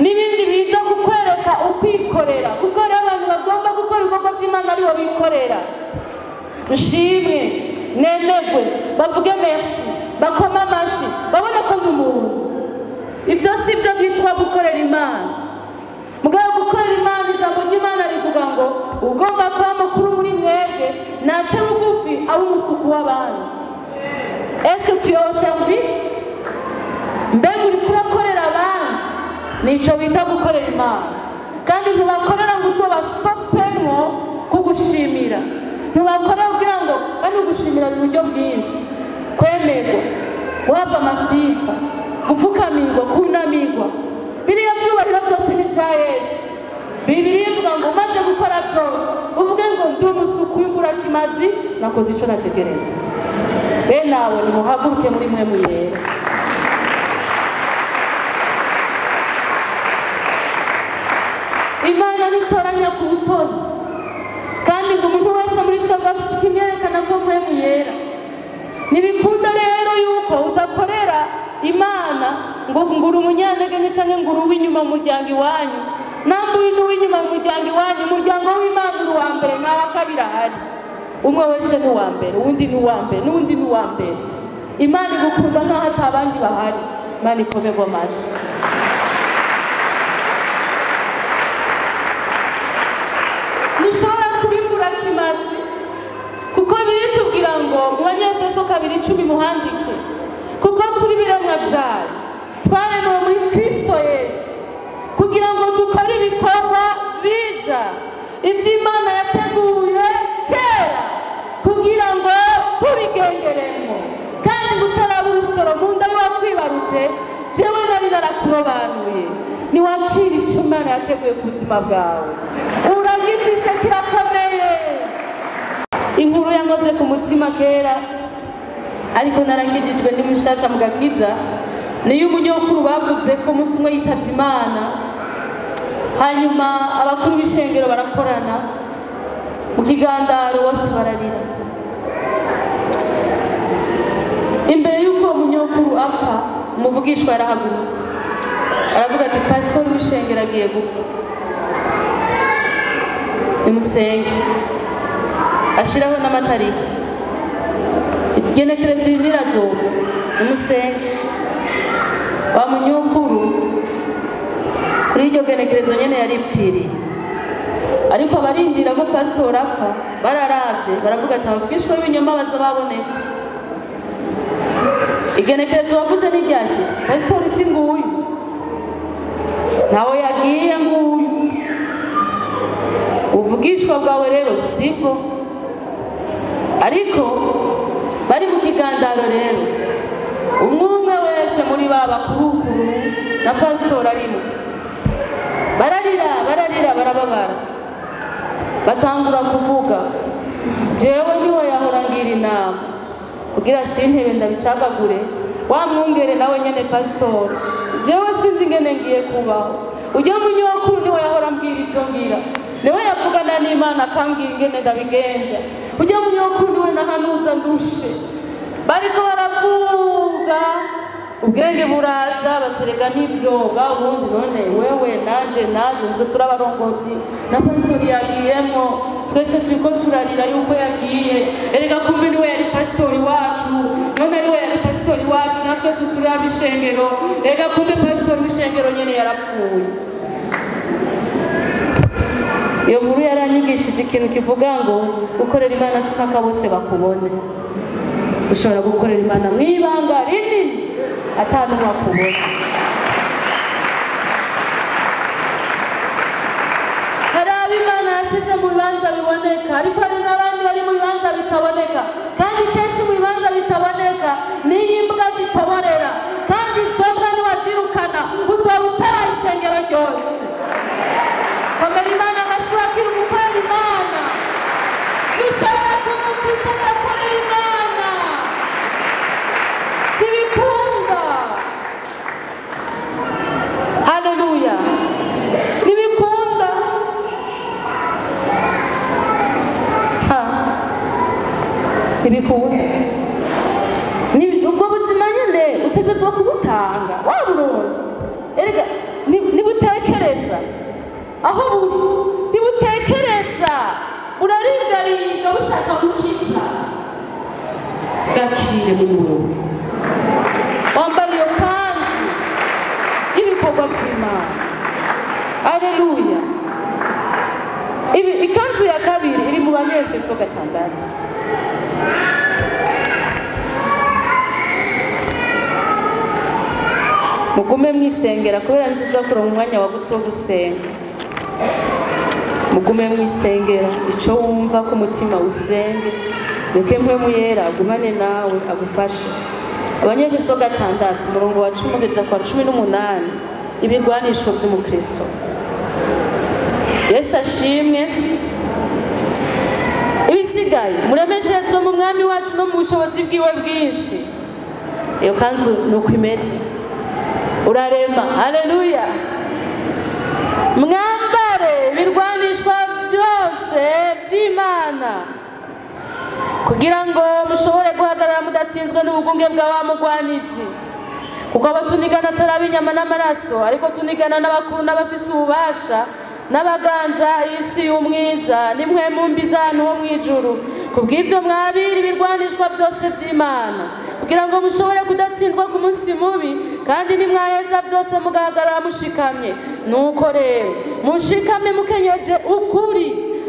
n'ibindi biza kukwereka ukwikorera, kuko rero abantu bagomba gukora ibikorwa vy'Imana aribo bikorera. Nshimwe, nemegwe, bavuge merci, bakoma amashi, babone ko ndi umuntu. Ibyo si byo byitwa gukorera Imana. Mugabo gukorera Imana, ijambo ry'Imana rivuga ngo ugomba kuba mukuru muri mwebwe nace bugufi abe umusuku w'abandi. Est-ce que tu es au service? Mbega uriko urakorera abandi? Nico bita gukorera Imana. Kandi ntibakorera ngo uzobasopemwo kugushimira. Ntibakorera kugira ngo kandi gushimira mu buryo bwinshi. Kwemerwa, guhabwa amasifa, gupfukamirwa, kunamirwa. Biriya vyubahiro byose ni vya Yesu. Bibiliya ivuga ngo umaze gukora byose uvuge ngo ndi umusuku w'imburakimazi, nakoze ico nategereza. Bene abo nimuhaguruke muri mwe muyera. Imana ntitoranya ku butoni, kandi ngo umuntu wese muri twebwe afise ikimwerekana ko mwe muyera. Ntibikunda rero yuko udakorera Imana ngo ngura umunyantege nke canke ngura uw'inyuma mu muryango iwanyu. Namwe uyu w'inyuma mu muryango iwanyu, umuryango w'Imana uri uwa mbere, nta wa kabiri ahari. Umwe wese ni uwa mbere, uwundi ni uwa mbere, n'uwundi ni uwa mbere. Imana igukunda nk'aho ata bandi bahari. Imana ikomerwe amashi. Ntushobora kubimbura kimazi, kuko biritubwira ngo mu Banyefeso 2:10 muhandike, kuko turi ibiremwa vyayo, twaremewe muri Kristo Yesu kugira ngo dukore ibikorwa vyiza ivy'Imana yateguye kera kugira ngo tubigengeremo. Kandi gutaraba urusoro mu nda y'uwakwibarutse, jewe nari narakurobanuye. Niwakira ico Imana yateguye ku buzima bwawe, uragifise, kirakomeye. Inkuru yankoze ku mutima kera, ariko narakijijwe ndi mushasha mu gakiza. Niyo umunyokuru bavuze ko umunsi umwe yitavye Imana, hanyuma abakuru b'ishengero barakorana mu kigandaro, bose bararira. Imbere y'uko uwo munyokuru apfa, umuvugishwa yarahagurutse aravuga ati pasitori w'ishengero agiye gupfa, nimusenge. Ashiraho n'amatariki, igenekerezo ntirazopfa, nimusenge. Wa munyokuru kuri iryo genekerezo nyene yaripfiriye, ariko abarindira ko pasitori apfa bararavye baravuga ati abavugishwa b'ibinyoma baza baboneka. Igenekerezo wavuze ntiryashitse, pasitori si nguyu, ntawe yagiye nguyu. Ubuvugishwa bwawe rero sibwo. Ariko bari mu kigandaro rero, umwe wese muri ba bakurukuru na pasitori arimo, bararira bararira barababara, batangura kuvuga jewe niwe yahora ngira inama kugira sintebe ndabicagagure, wa mwungere nawe nyene pasitori, jewe sinzi ingene ngiye kubaho. Ujya munyokuru niwe yahora ambwira ivyo ngira, niwe yavugana n'Imana akambwira ingene ndabigenza. Ujya munyokuru niwe nahanuza ndushe. Bariko baravuga ubwenge buraza, baterega n'ivyo bwa bundi. None wewe nanje naje ngo turabarongozi na pasitori yagiyemwo, twese turiko turarira yuko yagiye. Erega kumbe niwe yari pasitori wacu, none niwe yari pasitori wacu, natwe tuturi ab'ishengero. Erega kumbe pasitori w'ishengero nyene yarapfuye. Iyo nkuru yaranyigishije ikintu kivuga ngo gukorera Imana si mpaka bose bakubone. Ushobora gukorera Imana mw'ibanga rinini ata n'umwe akubona. Hari abo Imana yashize mu bibanza biboneka, ariko hari n'abandi bari mu bibanza bitaboneka. Kandi kenshi mu bibanza bitaboneka niyo imbwa zitoborera, kandi izo mbwa niwazirukana uzoba utaraye ishengero ryose. Komera Imana amashuri akiri gukorera Imana. Ntushobora kuba umukristo udakorera Imana, ntibikunda. Haleluya, ntibikunda. Ntibikunda. Ubwo buzima nyene utegerezwa kubutanga waburonse. Erega ntibutekereza aho buri, ntibutekereza, burarigariga bushaka gukiza. Gakire muri wewe, wambara iyo kanzu y'ibikorwa vy'Imana. Haleluya. Ikanzu ya kabiri iri mu Banyefeso 6. Mu Mugume mwisengera kubera ntituza kuronka umwanya wagutse wo gusenga. Mugume mwisengera ico wumva ko umutima usenge, reke Mpwemu Yera agumane nawe agufashe. Abanyefeso 6 umurongo wa 10 kugeza kwa 18, ibirwanisho by'umukristo. Yesu ashimwe. Ibisigaye muremeshejwe mu mwami wacu no mu bushobozi bwiwe bwinshi. Iyo kanzu nuko imeze, urarema. Haleluya. Mwambare ibirwanishwa byose by'Imana kugira ngo mushobore guhagarara mudatsinzwe n'ubugunge bwa wa mugwanizi. Kuko abo tunigana atari ab'inyama n'amaraso, ariko tunigana n'abakuru n'abafise ububasha n'abaganza isi y'umwiza nimwe mbi z'ahantu ho mw'ijuru. Kubw'ivyo mwabira ibirwanishwa byose by'Imana kugira ngo mushobore kudatsindwa ku munsi mubi, kandi nimwaheza byose mugahagarara mushikamye. Nuko rero mushikame mukenyeje ukuri,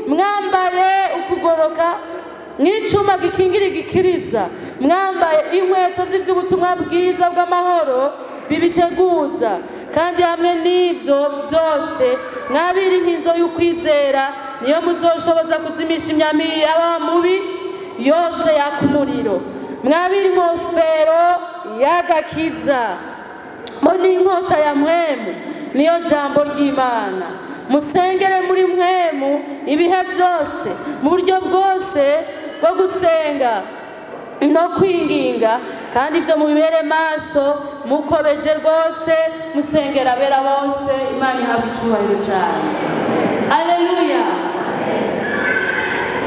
mwambaye ukugoroka nk'icuma gikingira igikiriza, mwambaye inkweto z'ivy'ubutumwa bwiza bw'amahoro bibiteguza, kandi hamwe n'ivyo byose mwabira inkinzo y'ukwizera, niyo muzoshoboza kuzimisha imyami y'aba mubi yose yaka umuriro. Mwabira inkofero y'agakiza mo n'inkota ya Mpwemu, niyo jambo ry'Imana. Musengere muri Mpwemu ibihe byose, mu buryo bwose bwo gusenga no kwinginga, kandi ibyo mubibere maso mukobeje rwose, musengera abera bose. Imana ihabwe icyubahiro cyane. Haleluya.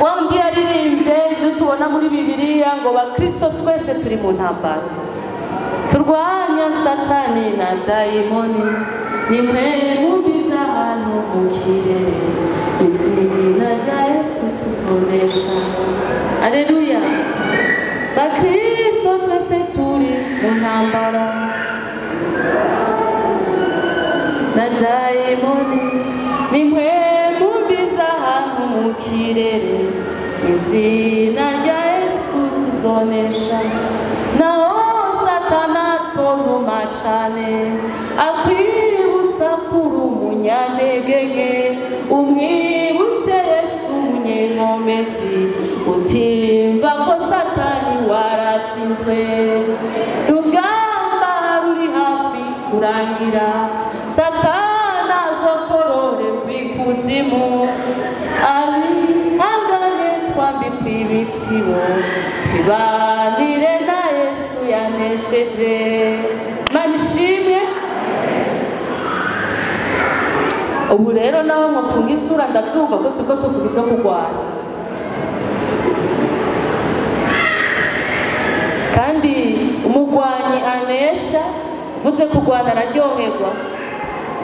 Wa undi yaririmbye ibyo tubona muri Bibiliya ngo bakristo twese turi mu ntambara, turwanya Satani na dayimoni, nimwe mbi z'ahantu mu kirere, izina rya Yesu tuzonesha. Haleluya. Bakristo twese turi mu ntambara na dayimoni, nimwe mbi z'ahantu mu kirere, izina rya Yesu tuzonesha. Naho Satana atontoma cane, akwibutsa kuri umunyantegeke, umwibutse Yesu umunyenkomezi, utimva ko Satani waratsinzwe. Rugamba ruri hafi kurangira, Satana azokororerwa ikuzimu, abihangane twambikwe ibitsibo, twibanire na Yesu yanesheje. Imana ishimwe. Ubu rero naho mupfunga isura ndabyumva ko turiko tuvuga ivyo kurwana, kandi umugwanyi anesha, uvuze kurwana araryoherwa.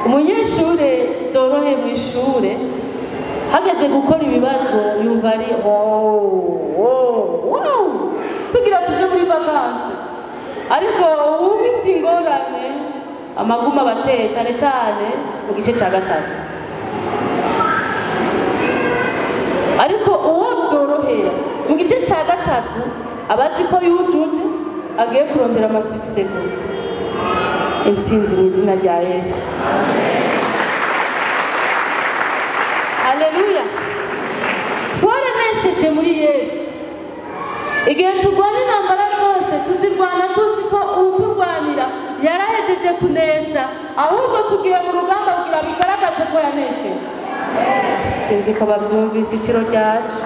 Umunyeshure vyorohe mw'ishure, hageze gukora ibibazo yumva ari oh, wow, tugira tuje muri vacances. Ariko uwufise ingorane amaguma abateye cyane cyane mu gice cya gatatu. Ariko uwo byorohera mu gice cya gatatu abazi ko yujuje agiye kurondera amasukse gusa. Intsinzi mu izina rya Yesu. Haleluya. Twaranesheje muri Yesu. Igihe turwana intambara zose tuzirwana tuzi ko uwuturwanira yarahejeje kunesha, ahubwo tugiye mu rugamba kugira bigaragaze ko yanesheje. Sinzi ko bavyumvise itiro ryaje.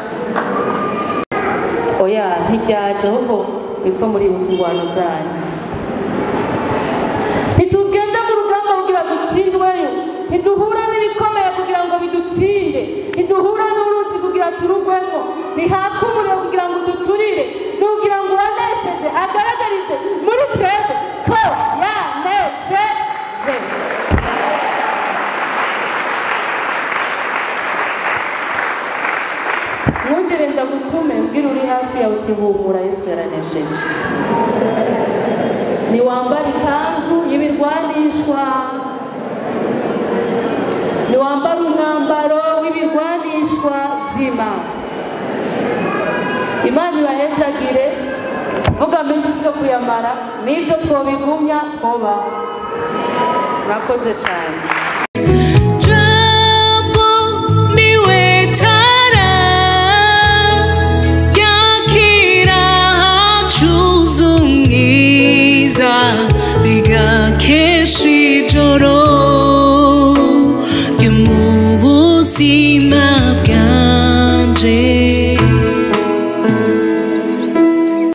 Oya, ntiryaje, ahubwo niko muribuka ingwano zanyu. Ntitugenda mu rugamba kugira dutsindweyo, ntiduhura n'ibikomeye kugira ngo bidutsinde, ntiduhura n'uruzi kugira turugwemo, ntihaka umuriro kugira ngo duturire, n'ukugira ngo uwanesheje agaragarize muri twebwe ko yanesheje. Mwongere ndagutume mbwira uri hafi yawe uti humura, Yesu yaranesheje. Niwambara ikanzu y'ibirwanishwa, niwambara umwambaro w'ibirwanishwa by'Imana. Imana ibahezagire. Vuga menshi siko kuyamara, n'ivyo twobigumya twoba. Murakoze cyane. Jambo niwe tara yakira hacuze umwiza rigakesha ijoro ryo mu buzima bwanjye.